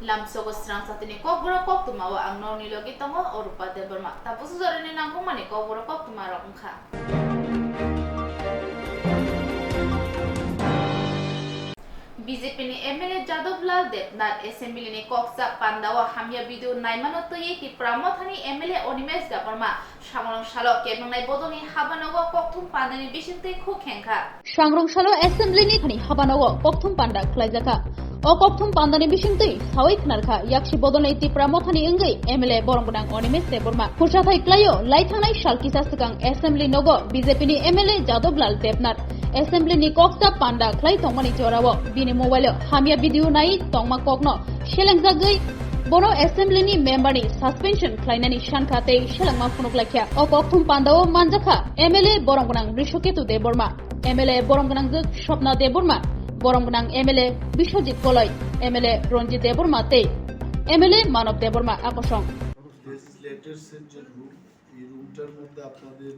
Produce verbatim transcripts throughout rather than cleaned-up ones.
Lamsogo srang satini kokborok koktwmao ang norokni logi tongo, Orupa Debbarma. Tabuk jorani nangkukmani kokborok koktwmarok wngkha. B J P ni M L A Jadab Lal Debnath Assembly ni koksa pandao hamya video naimano twiwi Tipra Mothani M L A Animesh Debbarma Sangrong salo kebwngnai bodolni habanogo kokthum pandani bisingtwi khuk khengkha. Sangrong salo Assembly ni thani habanogo kokthum panda khlaijakha. O kokthum pandani bisingtwi sawi khnarkha yaksi bodolni Tipra Mothani wngwi M L A borom gwnang Animesh Debbarma. Khursathai klaio lai thangnai sal kisa swkang Assembly nogo B J P ni M L A Jadab Lal Debnath Assembly ni koksa panda khlai tongmani jorao bini mobile o hamya video nai tongma kokno selengjagwi bono Assembly ni member ni suspension khlainani sankha tei selengma phunuk laikha. O kokthum pandao manjakha M L A borom gwnang Brishoketu Debbarma, M L A borom gwnang Swapna Debbarma, borom gwnang M L A Biswajit Koloi, M L A Ranjit Debbarma tei M L A Manav Debbarma akosong. লেজিসলেটরসের যে রুম, এই রুমটার মধ্যে আপনাদের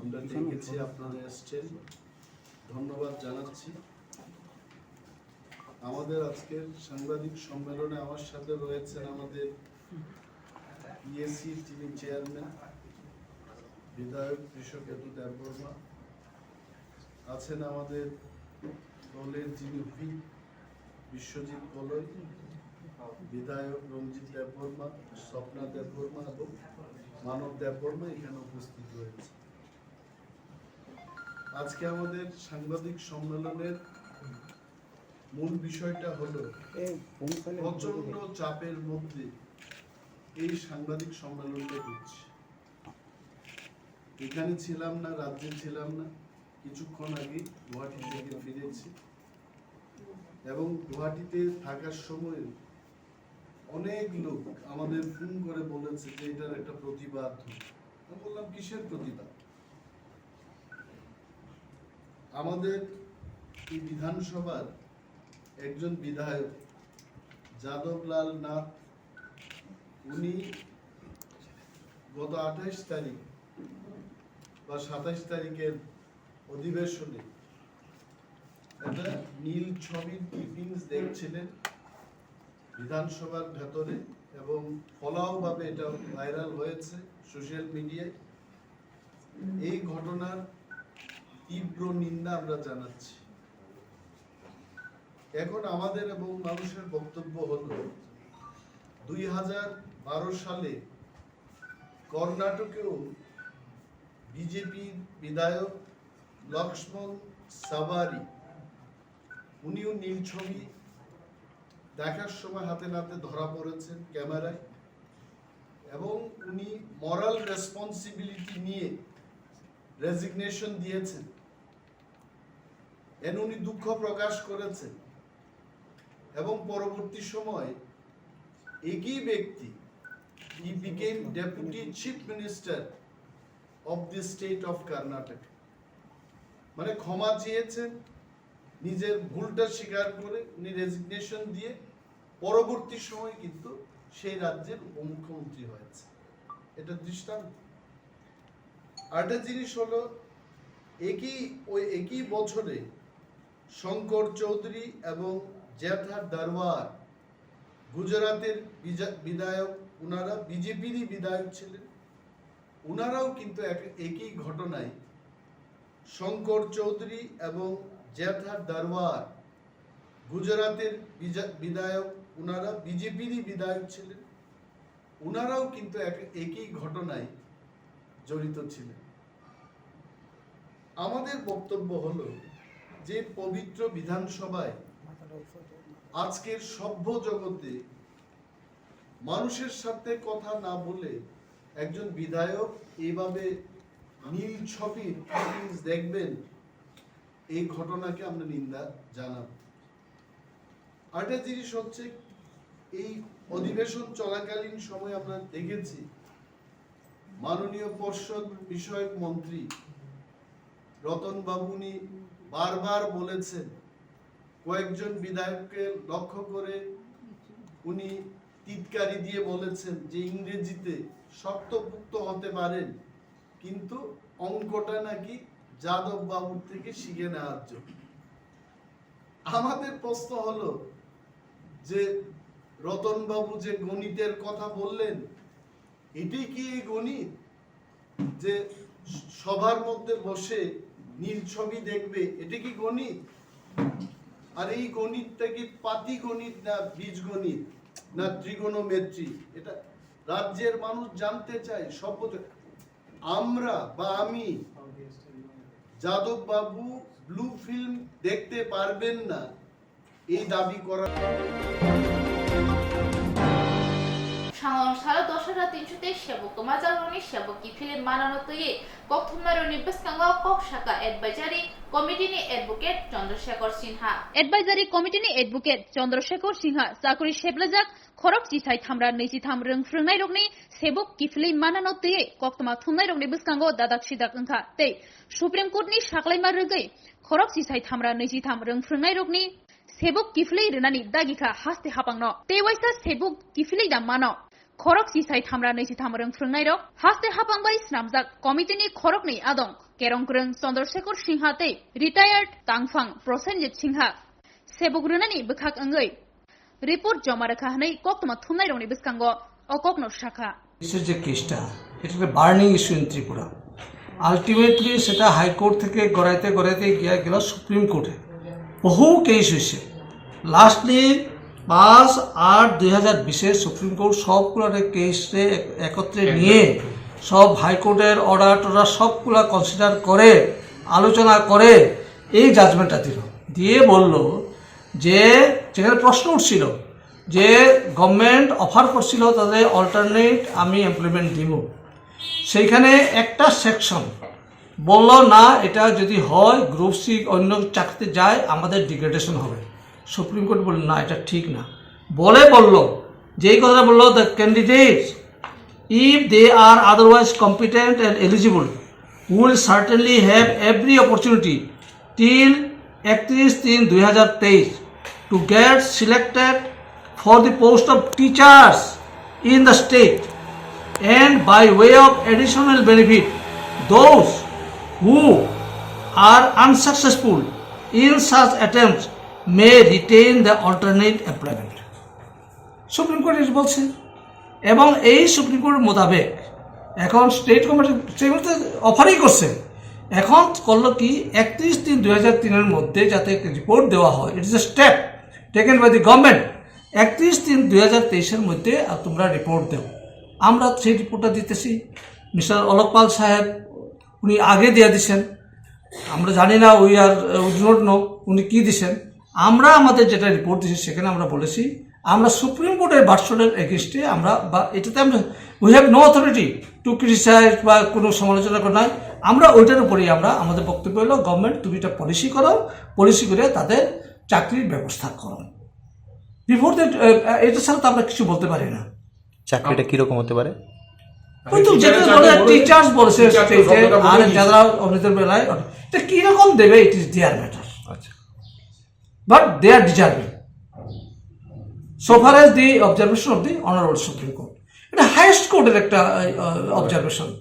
আমরা ডেকেছি, আপনারা এসছেন, ধন্যবাদ জানাচ্ছি। আমাদের আজকের সাংবাদিক সম্মেলনে আমার সাথে রয়েছেন আমাদের পিএসসির যিনি চেয়ারম্যান বিধায়ক কৃষ্ণকেতু দেববর্মা, আছেন আমাদের দলের যিনি হুইপ বিশ্বজিৎ কলই, বিধায়ক রঞ্জিত দেববর্মা, স্বপ্না দেববর্মা এবং মানব দেববর্মা এখানে উপস্থিত রয়েছে। আজকে আমাদের সাংবাদিক সম্মেলনের মূল বিষয়টা হলো প্রচণ্ড চাপের মধ্যে এই সাংবাদিক সম্মেলনটা হচ্ছে। এখানে ছিলাম না, রাজ্যে ছিলাম না, কিছুক্ষণ আগে গুয়াহাটি থেকে ফিরেছি এবং গুয়াহাটিতে থাকার সময় অনেক লোক আমাদের ফোন করে বলেছে যে এটার একটা প্রতিবাদ হোক। আমি বললাম, "কিসের প্রতিবাদ?" আমাদের এই বিধানসভার একজন বিধায়ক যাদব লাল নাথ, উনি গত আঠাইশ তারিখ বা সাতাইশ তারিখের অধিবেশনে একটা নীল ছবির ক্লিপিংস দেখছিলেন বিধানসভার ভেতরে এবং ফলাওভাবে এটা ভাইরাল হয়েছে সোশ্যাল মিডিয়ায়। এই ঘটনার তীব্র নিন্দা আমরা জানাচ্ছি। এখন আমাদের এবং মানুষের বক্তব্য হলো, দুই হাজার বারো সালে কর্ণাটকেও বিজেপির বিধায়ক লক্ষ্মণ সাবারি, উনিও নীল ছবি দেখার সময় হাতে নাতে ধরা পড়েছেন ক্যামেরায় এবং উনি মরাল রেসপন্সিবিলিটি নিয়ে রেজিগনেশন দিয়েছেন। এন উনি দুঃখ প্রকাশ করেছেন এবং পরবর্তী সময় একই ব্যক্তি, he became deputy chief minister of the state of Karnataka। মানে ক্ষমা চেয়েছেন, নিজের ভুলটা স্বীকার করে উনি রেজিগনেশন দিয়ে পরবর্তী সময় কিন্তু সেই রাজ্যের উপমুখ্যমন্ত্রী হয়েছে। এটা দৃষ্টান্ত। আরেকটা জিনিস হলো, একই, ওই একই বছরে শঙ্কর চৌধুরী এবং জেঠা দারওয়ার, গুজরাটের বিজা-, বিধায়ক, ওনারা বিজেপিরই বিধায়ক ছিলেন, ওনারাও কিন্তু এক-, একই ঘটনায় শঙ্কর চৌধুরী এবং জেঠা দারওয়ার, গুজরাটের বিজা-, বিধায়ক, ওনারা বিজেপিরই বিধায়ক ছিলেন, ওনারাও কিন্তু এক-, একই ঘটনায় জড়িত ছিলেন। আমাদের বক্তব্য হলো যে পবিত্র বিধানসভায় আজকের সভ্য জগতে মানুষের সাথে কথা না বলে একজন বিধায়ক এইভাবে নীল ছবির ক্লিপিংস দেখবেন, এই ঘটনাকে আমরা নিন্দা জানাব। আরেকটা জিনিস হচ্ছে, এই অধিবেশন চলাকালীন সময় আমরা দেখেছি মাননীয় পর্ষদ বিষয়ক মন্ত্রী রতন বাবু উনি বারবার বলেছেন, কয়েকজন বিধায়ককে লক্ষ্য করে উনি টিটকারি দিয়ে বলেছেন যে ইংরেজিতে শক্তপোক্ত হতে পারেন, কিন্তু অঙ্কটা নাকি যাদব বাবুর থেকে শিখে নেওয়ার জন্য। আমাদের প্রশ্ন হলো যে রতনবাবু যে গণিতের কথা বললেন, এটাই কি এই গণিত? যে সভার মধ্যে বসে নীল ছবি দেখবে, এটা কি গণিত? আর এই গণিতটা কি পাটিগণিত না বীজগণিত না ত্রিগোনোমেট্রি? এটা রাজ্যের মানুষ জানতে চায়। সভ্য আমরা বা আমি, যাদব বাবু ব্লু ফিল্ম দেখতে পারবেন না, এই দাবি করা। Salo salo dosra tinchute sebuk tongma jagroni sebuk kiphilwi manano twiwi kok thumnairokni bwskango kok saka advisory committee ni advocate Chandrasekhar Sinha. Advisory committee ni advocate Chandrasekhar Sinha chakri seplajak khorok chisai thamra nwichitham rwng phrwngnairokni sebuk kiphilwi manano twiwi koktwma thumnairokni bwskango dadak sidak wngkha tei Supreme Court ni saklaima rwgwi khorok chisai thamra nwichitham rwng phrwngnairokni sebuk kiphilwi rwnani dagi kha haste hapangno. Tei waisa sebuk kiphilwi da mano. Khorok chisai thamra nwichitham rwng phrwngnairok haste hapang bai snamjak committee ni khoroknwi adong kerong kwrwng Chandrasekhar Sinha tei retired tangphang Prosenjit Sinha. Sebuk rwnani bwkhak wngwi report joma rwkha hwnwi koktwma thumnairokni bwskango o kokno sakha. ইসের যে কেসটা, এটা একটা burning issue in Tripura. আলটিমেটলি সেটা হাইকোর্ট থেকে গড়াইতে গড়াইতে গিয়া গেল সুপ্রিম কোর্টে। বহু কেস হয়েছে। লাস্টলি পাঁচ আট দুই হাজার বিশে সুপ্রিম কোর্ট সবগুলোর কেসে এক-, একত্রে নিয়ে সব হাইকোর্টের অর্ডার টর্ডার সবগুলা কনসিডার করে, আলোচনা করে এই জাজমেন্টটা দিল। দিয়ে বলল যে, যেখানে প্রশ্ন উঠছিল যে গভর্নমেন্ট অফার করছিল তাদের অল্টারনেট আমি এমপ্লয়মেন্ট দিব, সেইখানে একটা সেকশন বলল, "না, এটা যদি হয় গ্রুপ সি অন্য চাকরিতে যায়, আমাদের ডিগ্রেডেশন হবে।" সুপ্রিম কোর্ট বলল, "না, এটা ঠিক না।" বলে বলল, যেই কথাটা বলল, "The candidates, if they are otherwise competent and eligible, will certainly have every opportunity till একত্রিশ তিন দুই হাজার তেইশ to get selected for the post of teachers in the state, and by way of additional benefit, those who are unsuccessful in such attempts may retain the alternate employment." Supreme court এটা বলছে। এবং এই supreme court মোতাবেক এখন state government, state government অফারই করছে। এখন করলো কি, একত্রিশ তিন দুই হাজার তিনের মধ্যে যাতে একটা রিপোর্ট দেওয়া হয়, it is a step taken by the government। একত্রিশ তিন দুই হাজার তেইশের মধ্যে, আহ, তোমরা রিপোর্ট দেও। আমরা সেই রিপোর্টটা দিতেছি। মিস্টার অলোক পাল সাহেব, উনি আগে দিয়ে দিছেন। আমরা জানি না, we are, uh, we do not know উনি কি দিছেন। আমরা আমাদের যেটা রিপোর্ট দিয়েছি, সেখানে আমরা বলেছি, আমরা সুপ্রিম কোর্টের ভার্সনের এগেইনস্টে আমরা, বা এটাতে আমরা, we have no authority to criticize বা কোনো সমালোচনা করা নাই। আমরা ওইটার উপরেই আমরা, আমাদের বক্তব্য হলো, গভর্নমেন্ট, তুমি এটা পলিসি করো, পলিসি করে তাদের চাকরির ব্যবস্থা করো। বিফোর দ্যাট, এটা ছাড়া তো আমরা কিছু বলতে পারি না। চাকরিটা কিরকম হতে পারে? ওই তো যেটা বলে, টিচার্স বলেছে, টিচার্স তো স্টেটে, শব্দটা আর বলেই যারা অন্যদের বেলায়, এটা কিরকম দেবে, it is their matter। আচ্ছা। But they are deserving। So far as the observation of the Honorable Supreme Court, এটা হায়েস্ট কোর্টের একটা অবজারভেশন।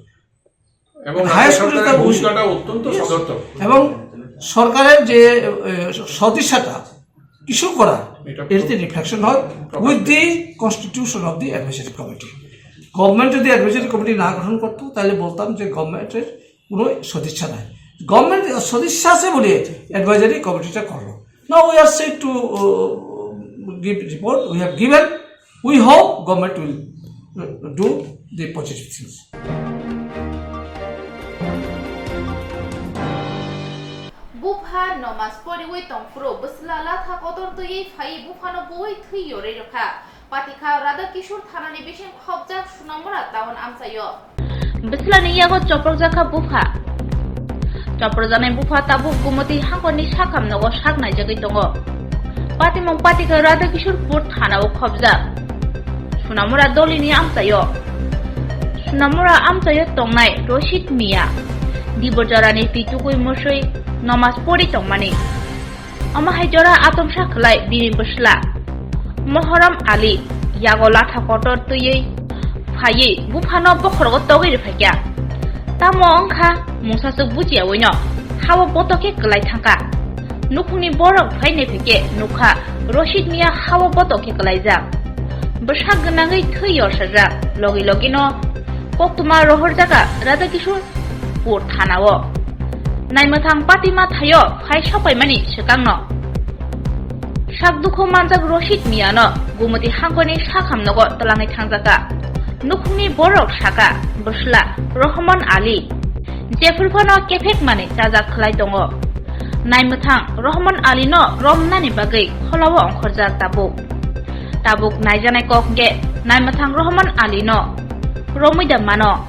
এবং হায়েস্ট কোর্টের একটা ভূমিকাটা অত্যন্ত সদর্থক। এবং সরকারের যে, এ, সদিচ্ছাটা কিছু করা, এটা এর যে রিফ্লেকশন হয় with the constitution of the advisory committee। Government যদি অ্যাডভাইজারি কমিটি না গঠন করতো, তাহলে বলতাম যে গভর্নমেন্টের কোনো সদিচ্ছা নাই। গভর্নমেন্ট সদিচ্ছা আছে বলে অ্যাডভাইজারি কমিটিটা করলো। Now we are set to, uh, give report, we have given, we hope government will, uh, do the positive things. Bupha nomaj poriwi tongphuru bwsla latha kotor twiwi phaiwi buphano buwi thwi yorwi rwkha. Patikha Radha Kishore thanani bising khopjak Sunamura town amchaio. Bwslani yago chopropjakha bupha. Chopropjaknai bupha tabuk Gumoti hangkorni sakham nogo sak naijagwi tongo. Patimung patikha Radha Kishore pur thanao khopjak. Sunamura dolini amchaio. Sunamura amchaio tongnai Roshit Mia. Diborjarani twi tukui musui nomaj pori tongmani. Omo hai jora atomsa khlai bini bwsla Mohorom Ali yago latha kotor twiwi phaiwi buphano bokhorogo togwi rwphaikha. Tamo wngkha mungsaswk buchiyawi no hao botok khe kwlai thangkha. Nukhungni borok phai naiphaikhe nukha Roshit Mia hao botok khe kwlaijak. Bwsak gwnangwi thwi yorsajak, logi logino koktwma rohorjaga Radhakishore pur thanao. Naimwthang patima thaio phai sopaimani swkangno. Sak dukhu manjak Roshid Miyano Gumoti hangkoni sakham nogo twlangwi thangjaka. Nukhungni borok saka, bwsla Rohman Ali jephuru phano kephek manwi chajak khlai tongo. Naimwthang Rohman Alino romnani bagwi kholao ongkhorjak tabuk. Tabuk naijaknai kok hwnkhe naimwthang Rohman Alino romwi da mano.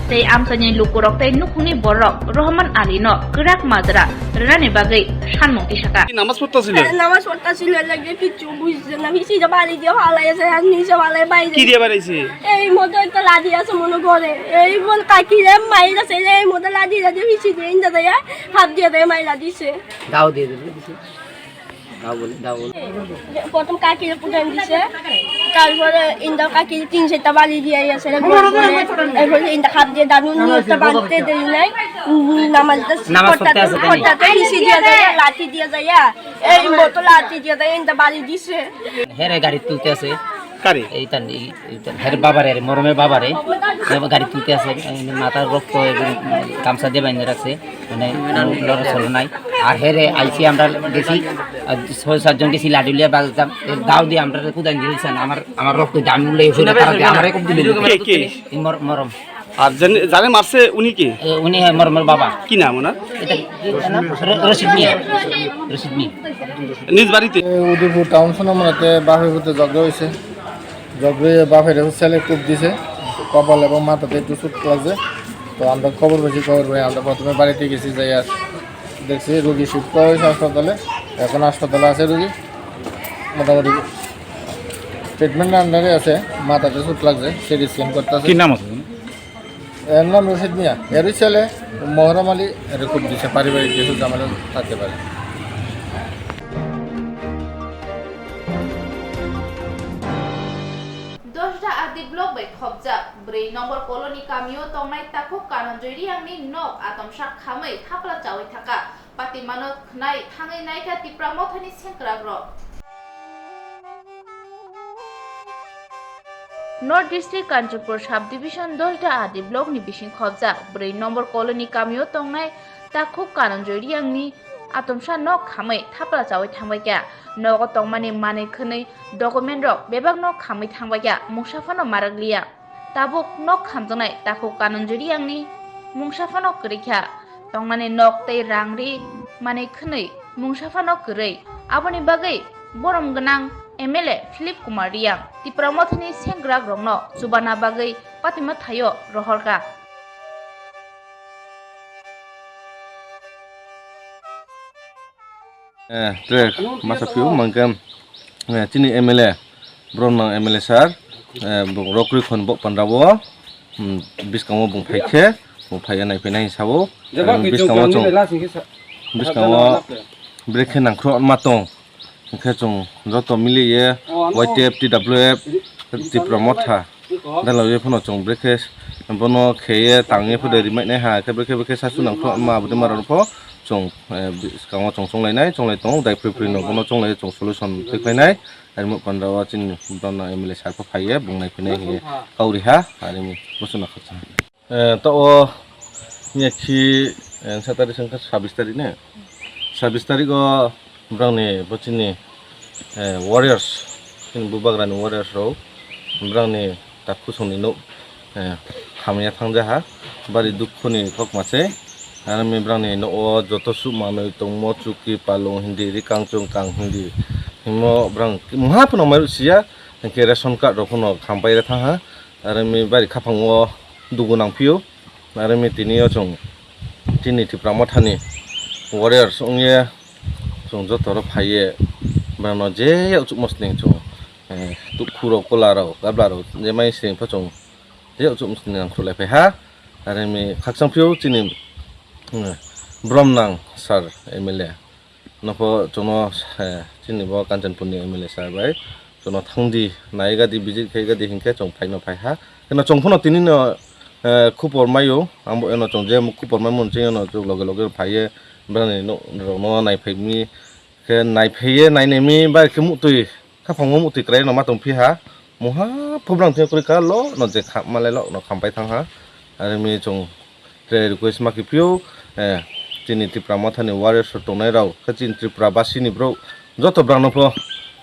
Tei amchaini lukurok tei nukhungni borok Rohman Alino kwrak majra rwnani bagwi sanmung tisaka. কি নামাজ পড়তেছিল? হ্যাঁ, নামাজ পড়তেছিল, লাগে কিচ্ছু বুঝছে না। বেশি যে বাড়ি দিয়ে ভালাই আছে, আর নিচে ভালাই বাইরে। কি দিয়ে বাড়াইছে? এই মতো একটা লাঠি আছে মনে করে। এই বল কাকিরে মাইর আছে, এই মতো লাঠি লাঠি বেশি দিয়ে ইন্দা দেয়, হাত দিয়ে দেয়, মাইলা দিছে। দাও দিয়ে দেবে, দিছে। দাও বলে, দাও বলে। প্রথম কাকিরে পুরান দিছে, তারপরে ইন্দা কাকিরে তিন চারটা বাড়ি দিয়ে আছে, এরপরে ইন্দা হাত দিয়ে দাদু নিয়ে একটা বাড়িতে দেরি নাই। উম, নামাজ নামাজ পড়তে পড়তে আছে, তাই? পড়তে আছে, বেশি দিয়ে যায়, লাঠি দিয়ে যায়। এই মতো লাঠি দিয়ে দেয়, ইন্দা বাড়ি দিছে। হেরে গাড়ি তুলতে আছে। কারে? এই তান, এই, এই তান, হের বাবারে, আরে মরমের বাবারে। এবার গাড়ি তুলতে আছে, এই মাথার রক্ত এবং গামছা দিয়ে বাঁধে রাখছে, মানে কোনো লড়াচড়া নাই। আর হেরে আইসি আমরা গেছি, আর ছয় সাতজন গেছি লাঠি লিয়ে বাজাতাম, এ দাও দিয়ে আমরা কুদান দিয়েছেন, আমার, আমার রক্ত দিয়ে আমি উল্লে শুনে তারা দিয়ে আমারে খুব দিল। কে, কে? এই মর-, মরম। আর জানে, জানে মারছে উনি কি? এ, উনি হয় মরমের বাবা। কি নাম ওনার? এটা কি নাম? র-, রশিদ মিয়া। রশিদ মিয়া। নিজ বাড়িতে? এ, উদয়পুর টাউন সোনামুড়াতে বাপের পুতে ঝগড়া হয়েছে। ঝগড়া হয়ে বাপের ছেলে কোপ দিছে, কপাল এবং মাথাতে একটু চোট লাগছে। তো আমরা খবর পেয়েছি, খবর পেয়ে আমরা প্রথমে বাড়িতে গেছি, যাই আর দেখছি রুগী শিফট করা হয়েছে হাসপাতালে। এখন হাসপাতালে আছে রুগী, মোটামুটি ট্রিটমেন্ট আন্ডারে আছে। মাথাতে চোট লাগছে, সিটি স্ক্যান করতেছে। কি নাম আছে? এর নাম রশিদ মিয়া। এরই ছেলে মহরম আলী এরকম দিছে, পারিবারিক কিছু ঝামেলা থাকতে পারে। Dosda R D block bai khopjak bwrwi nombor colony kamio tongnai takhuk Kananjoi Riyangni nok atomsa khamwi thapla chawi thaka. Patimano khwnai thangwi naikha Tipra Mothani sengkrakrok. North District Kanchanpur Sub Division Dosda R D block ni bising khopjak bwrwi nombor colony kamio tongnai takhuk Kananjoi Riyangni atomsa nok khamwi thapla chawi thangbaikha. Nogo tongmani manwi khwnwi document rok bebakno khamwi thangbaikha, mungsa phano marakliya. Tabuk nok khamjaknai takhuk Kananjoi Riyangni mungsa phano kwrwi kha. Tongnani nok tei rang ri manwi khwnwi mungsa phano kwrwi. Aboni bagwi borom gwnang M L A Philip Kumar Riyang, Tipra Mothani sengkrakrokno chubana bagwi patima thaio rohorkha. Eh, tre, masa piu mangkam, eh, chini M L A, borom nang M L A sir, eh, bung rokri khon bok pandra o, hmm, biskango bung phai khe, bung phai ya nai phinai sabo, biskango chung, biskango brekhe nangkhro ma tong, hingkhe chung joto mili ye, Y T F, T W F, Tipra Motha, Dalogwi phano chwng bwrwi khe bono kheye tangwi phodo rimai nai ha, khe bwrwi khe bwrwi khe sa su nang pho ma bwdwi mara rw pho chwng, eh, bwskango chwng chonglai nai, chonglai tongo, dai phri phri no bono chonglai chwng solution twi khlai nai. Arimo panda o chini bono M L A sir pho phai ye bung nai phinai hinwi kau ri ha, arimi boso na khakchang. Eh, to o miya khi, eh, sa tarik sengkha sabis tarik ne? Sabis tarik o Brangni bo chini, eh, warriors, chini bubagrani warriors rok, brangni takhusongni nuk, eh, khamya thangjaha, bari dukhuni kokma se, aroni brangni nuk o joto suh manwi tongmo, chuki, palung hindi, rikang chungkang hindi, himo brang mungha phano mairuh siya, hinkhe ration card rok phano khampai thangha, aroni bari khapang o dugu nangphio. Aroni tini o chwng chini Tipra Mothani warriors wngye chwng joto rok phaiye brano je yakchukma sning chwng, eh, tukhurok, kolarok, gablarok je mai sning pho chwng je yakchukma sning ang khulai phaiha. Aroni khakchang phio chini, eh, bromnang sir M L A. Nokho chwngno, eh, chini bo Kanchanpurni M L A sir bai chwngno thangdi, naigadi, visit khaigadi hinkhe chwng phaino phaiha. Kheno chwng phano tinino, eh, khupor maio, ang bo eno chwng je khupor maimani chwng eno chwng loge loge phaiye, brani nok rokno naiphai mi khe, naiphaiye, nainai mi bai khe muhtwi, khaphangma muhtwi kwlaino ma tongphiha. Mungha phubrang thwi kwrwi kha lo no je kha malai lo no khampai thang ha. Are mi chung tre request ma khe phio, eh, chini Tipra Mothani warriors rok tongnai rok khe chini Tripura basini bro joto brang no pho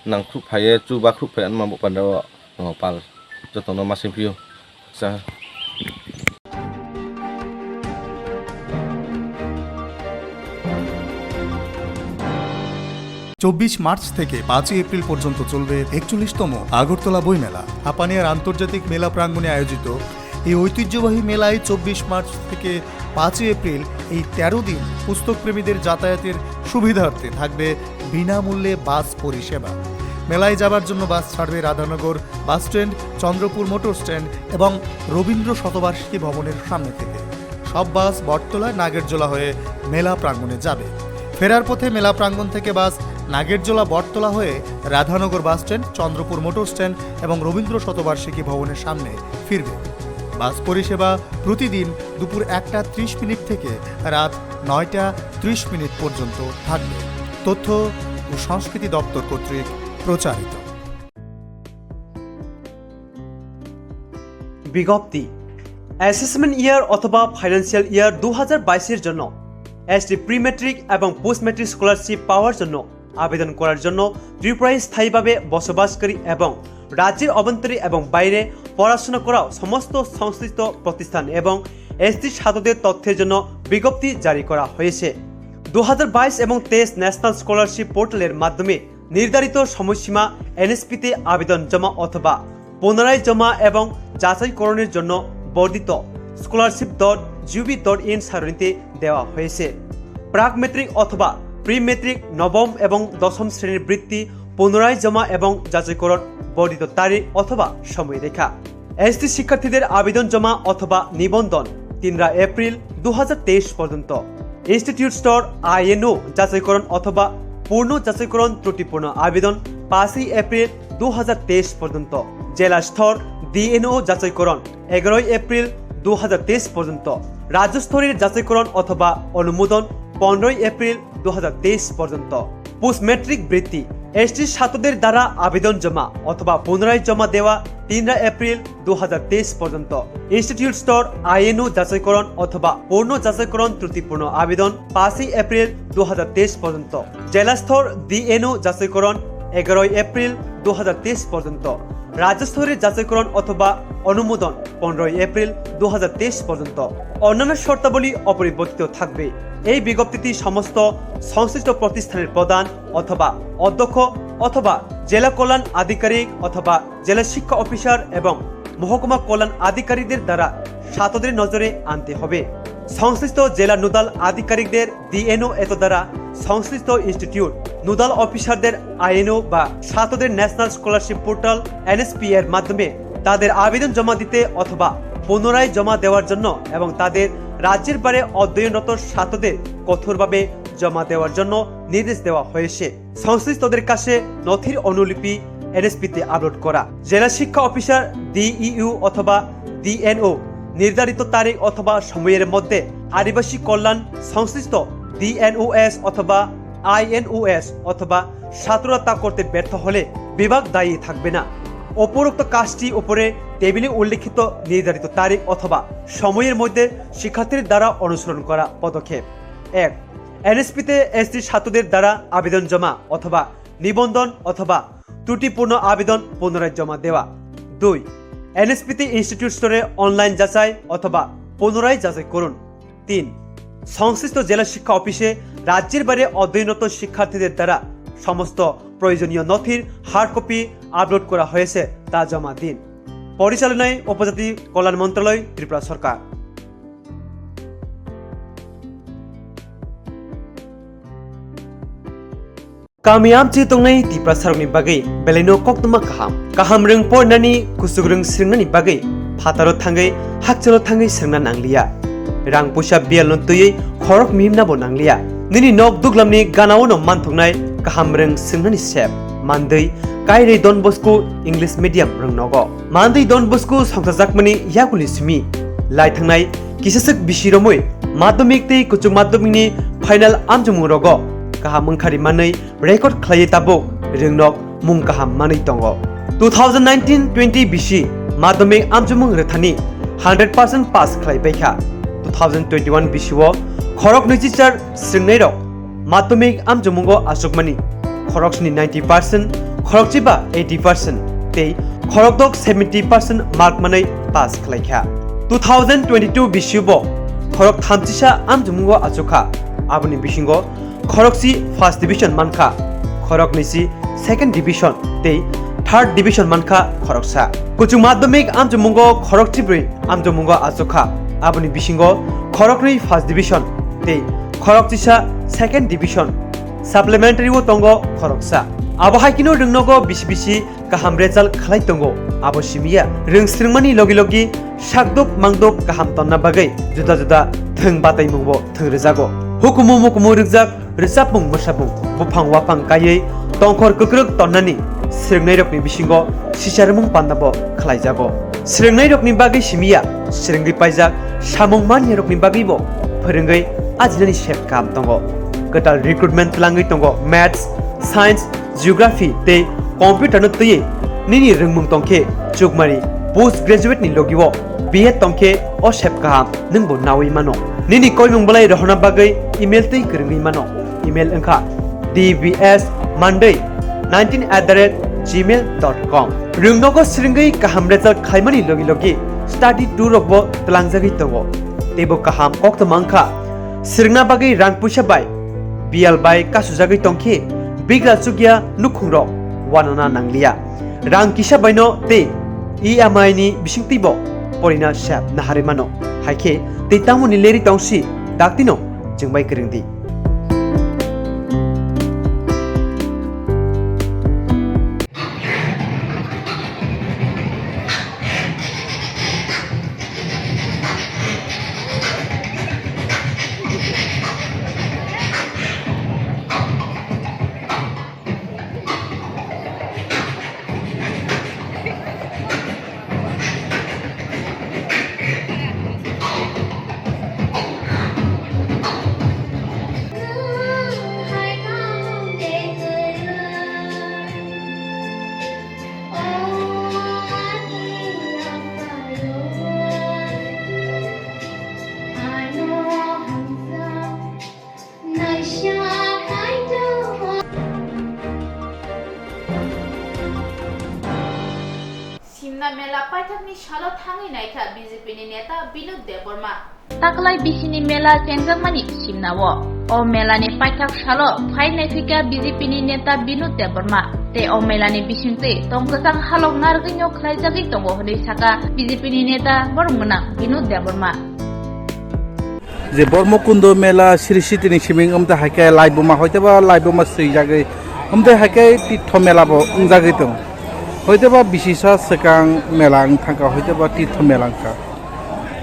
nang khrup phai ye chu ba khrup phai anma bo panda o no pal joto no ma sing phio. Sa. চব্বিশ মার্চ থেকে পাঁচই এপ্রিল পর্যন্ত চলবে একচল্লিশতম আগরতলা বইমেলা। হাপানিয়ার আন্তর্জাতিক মেলা প্রাঙ্গণে আয়োজিত এই ঐতিহ্যবাহী মেলায় চব্বিশ মার্চ থেকে পাঁচই এপ্রিল এই তেরো দিন পুস্তকপ্রেমীদের যাতায়াতের সুবিধার্থে থাকবে বিনামূল্যে বাস পরিষেবা। মেলায় যাবার জন্য বাস ছাড়বে Radhanagar bus stand, Chandrapur motor stand এবং রবীন্দ্র শতবার্ষিকী ভবনের সামনে থেকে। সব বাস বটতলা নাগেরজোলা হয়ে মেলা প্রাঙ্গণে যাবে। ফেরার পথে মেলা প্রাঙ্গণ থেকে বাস নাগেরজোলা বটতলা হয়ে Radhanagar bus stand, Chandrapur motor stand এবং রবীন্দ্র শতবার্ষিকী ভবনের সামনে ফিরবে। বাস পরিষেবা প্রতিদিন দুপুর একটা ত্রিশ মিনিট থেকে রাত নয়টা ত্রিশ মিনিট পর্যন্ত থাকবে। তথ্য ও সংস্কৃতি দপ্তর কর্তৃক প্রচারিত। বিজ্ঞপ্তি। অ্যাসেসমেন্ট ইয়ার অথবা ফাইন্যান্সিয়াল ইয়ার দু হাজার বাইশের জন্য এসটি প্রি ম্যাট্রিক এবং পোস্ট ম্যাট্রিক স্কলারশিপ পাওয়ার জন্য আবেদন করার জন্য ত্রিপুরায় স্থায়ীভাবে বসবাসকারী এবং রাজ্যের অভ্যন্তরে এবং বাইরে পড়াশোনা করা সমস্ত সংশ্লিষ্ট প্রতিষ্ঠান এবং এসটি ছাত্রদের তথ্যের জন্য বিজ্ঞপ্তি জারি করা হয়েছে। দু হাজার বাইশ এবং তেইশ ন্যাশনাল স্কলারশিপ পোর্টালের মাধ্যমে নির্ধারিত সময়সীমা এনএসপিতে আবেদন জমা অথবা পুনরায় জমা এবং যাচাইকরণের জন্য বর্ধিত scholarship dot G O V dot in সারণীতে দেওয়া হয়েছে। প্রাক ম্যাট্রিক অথবা প্রি ম্যাট্রিক নবম এবং দশম শ্রেণীর বৃত্তি পুনরায় জমা এবং যাচাইকরণ বর্ধিত তারিখ অথবা সময়রেখা। এসটি শিক্ষার্থীদের আবেদন জমা অথবা নিবন্ধন তিনরা এপ্রিল দু হাজার তেইশ পর্যন্ত। ইনস্টিটিউট স্তর আইএনও যাচাইকরণ অথবা পূর্ণ যাচাইকরণ ত্রুটিপূর্ণ আবেদন পাঁচই এপ্রিল দু হাজার তেইশ পর্যন্ত। জেলা স্তর ডিএনও যাচাইকরণ এগারোই এপ্রিল দু হাজার তেইশ পর্যন্ত। রাজ্য স্তরের যাচাইকরণ অথবা অনুমোদন পনেরোই এপ্রিল দু হাজার তেইশ পর্যন্ত। পোস্ট ম্যাট্রিক বৃত্তি, এসটি ছাত্রদের দ্বারা আবেদন জমা অথবা পুনরায় জমা দেওয়া তিনরা এপ্রিল দু হাজার তেইশ পর্যন্ত। ইনস্টিটিউট স্তর আইএনও যাচাইকরণ অথবা পূর্ণ যাচাইকরণ ত্রুটিপূর্ণ আবেদন পাঁচই এপ্রিল দু হাজার তেইশ পর্যন্ত। জেলা স্তর ডিএনও যাচাইকরণ এগারোই এপ্রিল দু হাজার তেইশ পর্যন্ত। রাজ্য স্তরের যাচাইকরণ অথবা অনুমোদন পনেরোই এপ্রিল দু হাজার তেইশ পর্যন্ত। অন্যান্য শর্তাবলী অপরিবর্তিত থাকবে। এই বিজ্ঞপ্তিটি সমস্ত সংশ্লিষ্ট প্রতিষ্ঠানের প্রধান অথবা অধ্যক্ষ অথবা জেলা কল্যাণ আধিকারিক অথবা জেলা শিক্ষা অফিসার এবং মহকুমা কল্যাণ আধিকারিকদের দ্বারা ছাত্রদের নজরে আনতে হবে। সংশ্লিষ্ট জেলা নোডাল আধিকারিকদের ডিএনও এত দ্বারা সংশ্লিষ্ট ইনস্টিটিউট নোডাল অফিসারদের আইএনও বা ছাত্রদের ন্যাশনাল স্কলারশিপ পোর্টাল এনএসপি এর মাধ্যমে তাদের আবেদন জমা দিতে অথবা পুনরায় জমা দেওয়ার জন্য এবং তাদের রাজ্যের বাইরে অধ্যয়নরত ছাত্রদের কঠোরভাবে জমা দেওয়ার জন্য নির্দেশ দেওয়া হয়েছে। সংশ্লিষ্টদের কাছে নথির অনুলিপি এনএসপিতে আপলোড করা। জেলা শিক্ষা অফিসার, ডিইইউ অথবা ডিএনও নির্ধারিত তারিখ অথবা সময়ের মধ্যে আদিবাসী কল্যাণ সংশ্লিষ্ট ডিএনওএস অথবা আইএনওএস অথবা ছাত্ররা তা করতে ব্যর্থ হলে বিভাগ দায়ী থাকবে না। উপরোক্ত কাজটি উপরে টেবিলে উল্লেখিত নির্ধারিত তারিখ অথবা সময়ের মধ্যে শিক্ষার্থীর দ্বারা অনুসরণ করা পদক্ষেপ। এক, এনএসপিতে এসটি ছাত্রদের দ্বারা আবেদন জমা অথবা নিবন্ধন অথবা ত্রুটিপূর্ণ আবেদন পুনরায় জমা দেওয়া। দুই, এনএসপিতে ইনস্টিটিউট স্তরে অনলাইন যাচাই অথবা পুনরায় যাচাই করুন। তিন, সংশ্লিষ্ট জেলা শিক্ষা অফিসে রাজ্যের বাইরে অধ্যয়নরত শিক্ষার্থীদের দ্বারা সমস্ত প্রয়োজনীয় নথির হার্ড কপি আপলোড করা হয়েছে, তা জমা দিন। পরিচালনায় উপজাতি কল্যাণ মন্ত্রণালয়, ত্রিপুরা সরকার। Kami amchi tongnai Tiprasarokni bagwi belaino koktwma kaham. Kaham rwng pornani, kuchuk rwng swrwngnani bagwi phataro thangwi, hakchalo thangwi swrwngna nangliya. Rang puisa biyalno twiwi khorok mihimnabo nangliya. Nini nok duglamni ganaono manthoknai kaham rwng swrwngnani sep. Mandwi, Kairwi Don Bosco English Medium rwng nogo. Mandwi Don Bosco songchajakmani yakuli simi. Lai thangnai kisaswk bisi romwi madhyamik tei kuchuk madhyamikni final amchomung rogo kaham wngkhari manwi record khlaiwi tabuk rwngnok mung kaham manwi tongo. Two thousand nineteen twenty bisi madhyamik amchumung rwthani hundred percent pass khlai baikha. Two thousand twenty-one bisi o khorok nwichichar swrwngnairok madhyamik amchumungo achukmani khorok sni ninety percent, khorok chiba eighty percent tei khorok dok seventy percent mark manwi pass khlaikha. Two thousand twenty-two bisi bo khorok thamchisa amchumungo achukha, aboni bisingo khorokchi first division mankha, khoroknwi si second division tei third division mankha khoroksa. Kuchuk madhyamik amchumungo khorokchibrwi amchumungo achukha, aboni bisingo khoroknwi first division tei khorokchisa second division. Supplementary o tongo khoroksa. Abo hai kheno rwngnogo bisi bisi kaham result khlai tongo. Abo simiya rwng swrwngmani logi logi sakduk mangduk kaham tonna bagwi juda juda thwng bataimungbo thwng rwjago. Hukumu mukumu rwkjak rwchapmung mwsapmung buphang waphang kaiwi tongkhor kwkrwk tonnani swrwngnairokni bisingo sicharmung pandabo khlaijago. Swrwngnairokni bagwi simiya swrwngwi paijak samung maniyarokni bagwibo phwrwngwi ajinani sep kaham tongo. Kwtal recruitment twlangwi tongo Maths, Science, Geography tei Computer no twiwi nini rwngmung tongkhe chukmari post graduate ni logi o B Ed tongkhe o sep kaham nwngbo nawi mano. Nini koimung bolai rohorna bagwi email twi kwrwngwi mano. Email wngkha D B S Monday nineteen at the rate gmail dot com. Rwngnogo swrwngwi kaham result khlaimani logi logi study tour rokbo twlangjagwi tongo. Teibo kaham koktwma wngkha swrwngna bagwi rang puisa bai biyal bai kasujagwi tongkhe bigra chukya nukhungrok wanana nangliya. Rang kisa baino tei E M I ni bisingtwibo porina sep naharwi mano. Haikhe tei tamoni leri tongsi daktino chwngbai kwrwngdi. Simna mela paithakni salo thangwi naikha B J P ni neta Binod Debbarma. Taklai bisini mela chengjakmani simna o. O mela ni paithak salo phai naiphikha B J P ni neta Binod Debbarma. Tei o mela ni bisingtwi tong kwchang halok narwgwino khlaijagwi tongo hwnwi sakha B J P ni neta borok gwnang Binod Debbarma. Je Bormokundo mela Sri Siti ni siming wngte haikhe laibuma hoiteba laibuma swijagwi wngte haikhe Tirtho mela bo wngjagwi tongo. Hoiteba bisisa swkang mela wng thangkha, hoiteba Tirtho mela wngkha.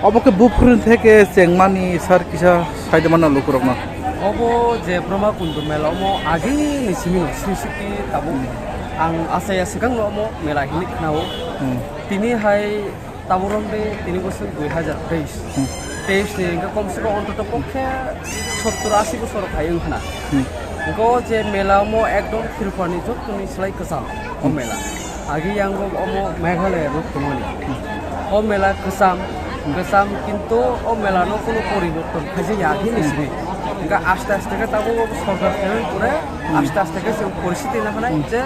Obo khe buphuruni theke chengmani sar kisa saidamano lukurokno. Obo je Bormokundo mela omo agini siming Sri Siti tabuk ang asaya swkangno omo mela hinwi khnao. Hmm. Tini hai Taborok de tini bosor dui hajar teis. Hmm. Teis ni hingke kom se kom ontoto pokhe sottor ashi bosor khai wngkhana. Hmm. Hingke o je mela omo ekdom Tripura ni jottoni slai kwcham o Hmm. mela. Agi yango omo Meghalaya rok tongmani. Hmm. O mela kwcham, Hmm. kwcham kintu o mela no kono poriborton khaijak ya hini Hmm. sini. Hingke aste aste khe tabuk o sorkar khaiyang pore Hmm. aste aste khe se poristhiti na hanai Hmm. je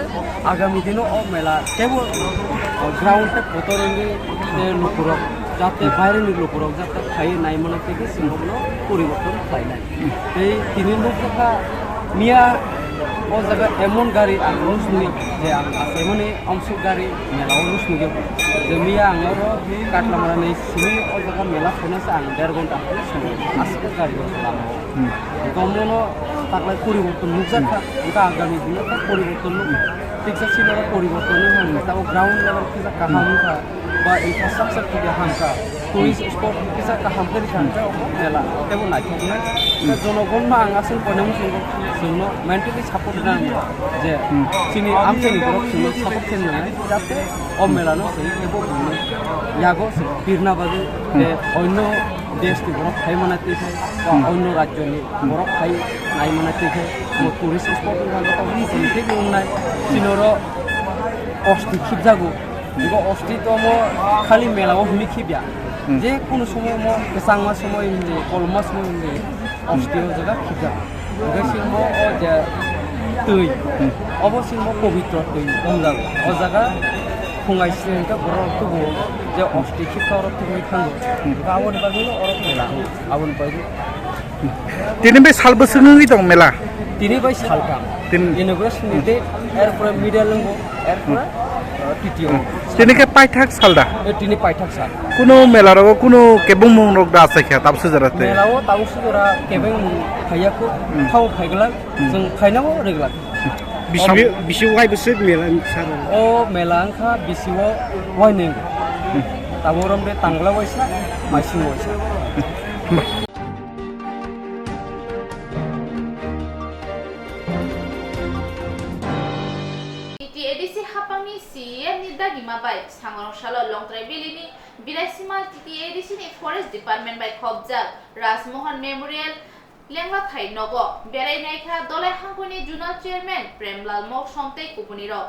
agami dino o mela tebo ground te kotor wngwi je lukurok jate Hmm. baireni lukurok jate phaiwi naimano tei khe chwng bono poriborton khlainai. Hmm. Tei tini nukjakha miya o jaga emon gari ang nuknwi je ang achaimani omsuk gari mela o nuknwi je miya ang oro Katlamara ni simi o jaga mela phaina se ang der ghonta phano simi aswk gari o lama o. Hmm. Hwnkhe omono taklai poriborton nukjak kha, Hmm. hwnkhe agami dino khe poriborton nukha. Tiksa sinoro poriborton nukha hwnkhe tabuk ground level kisa kaham Hmm. wngkha, ba infrastructure kisa hamkha, tourist spot kisa kaham khe rikha hwnkhe omo mela tebo naithoknai. Hmm. Jonogon no ang aswk koinai muchungo chwngno mentally support rwnai je Hmm. chini amchaini borok chwngno support khe rwnai jate o mela no chwng tebo bumung yago chwng birna bagwi Hmm. je onno desh ni borok phai mana twi khai, ba Hmm. onno rajyo ni Hmm. borok phai nai mana twi khai, bo Hmm. tourist spot wngkha, joto wngkha, tei bo wngnai. Chini oro Osti khibjago. Ego osti to mo khali mela o hwnwi khibya. Hmm. Je kunu somoy mo kwchangma somoy hindi, kolma somoy hindi, osti o jaga khibjago. Hwnkhe singmo o je twi, hmm, obo singmo pobitro twi wngjago. O jaga phungai sini hwnkhe borok tubuo je osti khibka oro tubui thango. Hmm. Hwnkhe aboni bagwino oro mela, aboni bagwi. Tini bai sal bwswk wngwi tong mela? Tini bai saltham. Tin- Inauguration ni date, erpore middle wngbo, erpore, uh, titiyo. Tini khe paithak sal da? Eh, tini paithak sal. Kuno mela rogo kuno kebengmung rok da achai kha, tabuk sujara te? Mela o tabuk sujara kebengmung phaiya khu, hmm, thao phaiglak, hmm, chwng phainao reglak. Bisi, bisi wai bwswk mela ni sal? O mela wngkha bisi o wainwi. Hmm. Tabuk romde tangla waisa, maising waisa. Hmm. T T A D C hapangni C E M ni dagima bai Sangrong salo Longtrai Valley ni Biraisimal T T A D C ni Forest Department bai khopjak Rajmohan Memorial Lenglathai nogo berai naikha Dolai Hangkoni Zonal Chairman Premlal Moksom tei kubunirok.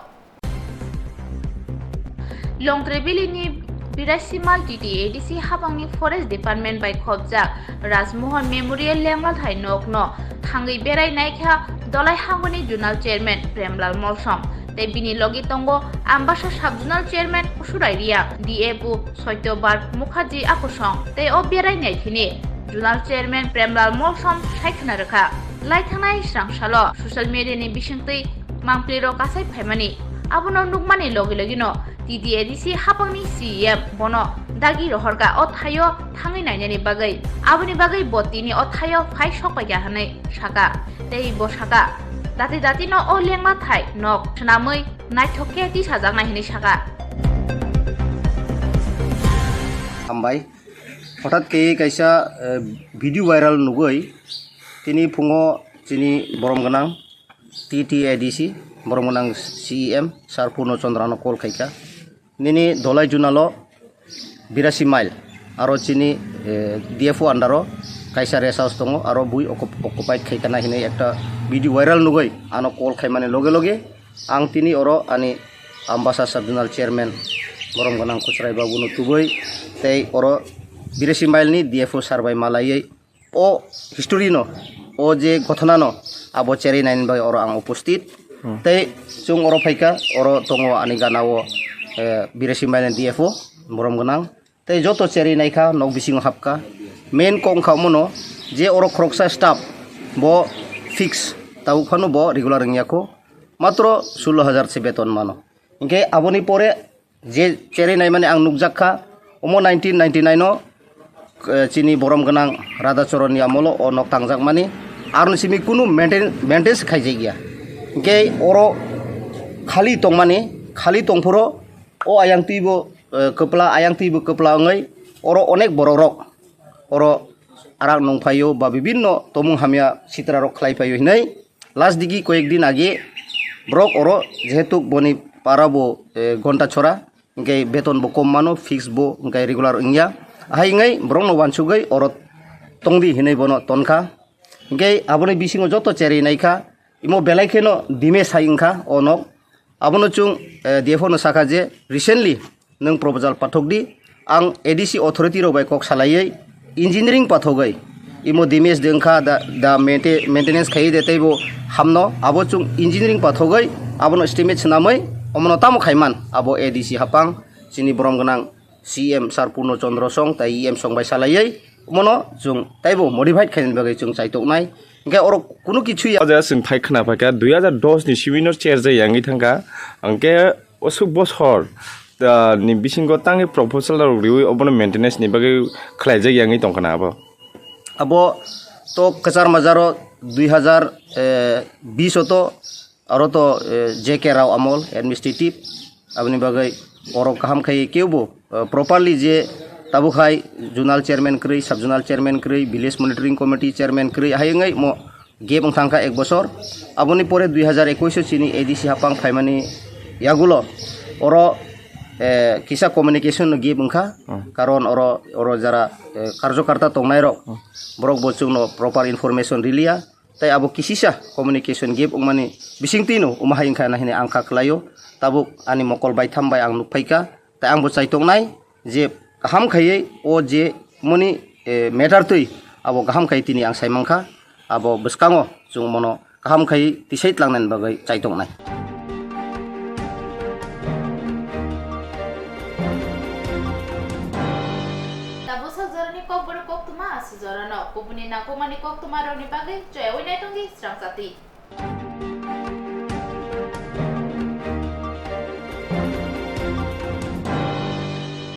Longtrai Valley ni Biraisimal T T A D C hapangni Forest Department bai khopjak Rajmohan Memorial Lenglathai nokno thangwi berai naikha Dolai Hangkoni Zonal Chairman Premlal Molsom tei bini logi tongo Ambasa Sub Zonal Chairman Usurai Riya, D F O Soityobar Mukherjee Akusong tei o berai naikhini Zonal Chairman Premlal Molsom sai khna rwkha. Lai thangnai srang salo social media ni bisingtwi mangpli rok kasai phaimani. Abono nukmani logi logi no T T A D C hapangni C E M bono dagi rohorkha o thaio thangwi nainani bagwi. Aboni bagwi bo tini o thaio phai sok paikha hwnwi saka. Tei bo saka, dati dati no o lengma thai nok swnamwi naithok khe tisajaknai hwnwi saka. Hambai. Hothat khe kaisa, eh, video viral nugwi tini phungo chini borom gwnang T T A D C, borom gwnang C E M, Sir Purno Chandra no call khaikha. Nini Dolai Zonal o birasi mile, aro chini, eh, D F O under o kaisa rest house tongo, aro bui occup-, occupied khaikha na hinwi ekta video viral nugwi ano call khaimani loge loge ang tini oro ani Ambasa Sub Zonal Chairman borom gwnang Kuchrai Babu no tubui tei oro birasi mile ni D F O sir bai malaiwi o history no, o je ghotona no abo cherwi naini bagwi oro ang upusthit. Hmm. Tei chwng oro phaikha, oro tongo ani gana o, eh, birasi mile ni D F O borom gwnang. Tei joto cherwi naikha nok bisingo hapkha. Main kok wngkha omono je oro khoroksa staff bo fix tabuk phano bo regular wngya kho. Matro sullo hajar se beton mano. Hinkhe aboni pore je cherwi naimani ang nukjak kha, omo nineteen ninety-nine o, eh, chini borom gwnang Radhacharan ni amolo o nok tangjakmani. Aroni simi kunu maintain-, maintenance khaijakya. Hinkhe oro khali tongmani, khali tongphuru o ayang twibo, eh, kwpla, ayang twibo kwpla wngwi oro onek borok rok oro arak nung phaio ba bibinno tomung hamya sitra rok khlai phaio hinwi last digi koyek din age borok oro jehetu boni para bo, eh, gonta chora, hinkhe beton bo kom mano, fix bo hinkhe regular wngya, hai wngwi borok no wansugwi oro tongdi hinwi bono tonkha. Hinkhe aboni bisingo joto cherwi naikha, imo belai kheno dime sai wngkha o nok. Abono chwng, eh, D F O no sakha je, recently nwng proposal pathok di, ang A D C authority rok bai kok salaiwi engineering pathogwi imo damage de wngkha da, da mainte-, maintenance khaiwi de teibo hamno, abo chwng engineering pathogwi abono estimate swnamwi omono tamo khaiman abo A D C hapang chini borom gwnang C M Sir Purno Chandra song tai E M song bai salaiwi omono chwng taibo modified khainani bagwi chwng chaitoknai. Hinkhe oro kunu kichu ya. O jaga chwng thai khna phaikha, dui hazar dos ni simi no cherjak yangwi thangkha. Hinkhe osuk bosor, ah, ni bisingo tangwi proposal rok riwi obono maintenance ni bagwi khlaijak yangwi tongkha na abo. Abo to kwchar majaro dui hazar, eh, bis o to Aro to, eh, J K Rao amol administrative, aboni bagwi oro kaham khai kebo, eh, properly je tabuk hai zonal chairman kwrwi, sub zonal chairman kwrwi, village monitoring committee chairman kwrwi, hai wngwi mo gap wng thangkha ek bosor. Aboni pore dui hazar ekush o chini A D C hapang phaimani yagulo oro, eh, kisa communication no gap wngkha, Hmm. karon oro, oro jara, eh, karjokarta tongnai rok, Hmm. borok bo chwngno proper information riliya. tei abo kisisa communication gap wngmani bisingtwino omo hai wngkha na hinwi ang kha khlaio. Tabuk ani mokol baitham bai ang nukphaikha, tei angbo chaitongnai je kaham khaiwi o je moni, eh, matter twi abo kaham khai tini ang saimankha, abo bwskango chwng mono kaham khai tisai tlangnani bagwi chaitongnai. Tabuk sak jorani kokborok koktwma aswk jorano kubuni nangkukmani koktwmarokni bagwi choyawi naitongo srang chati.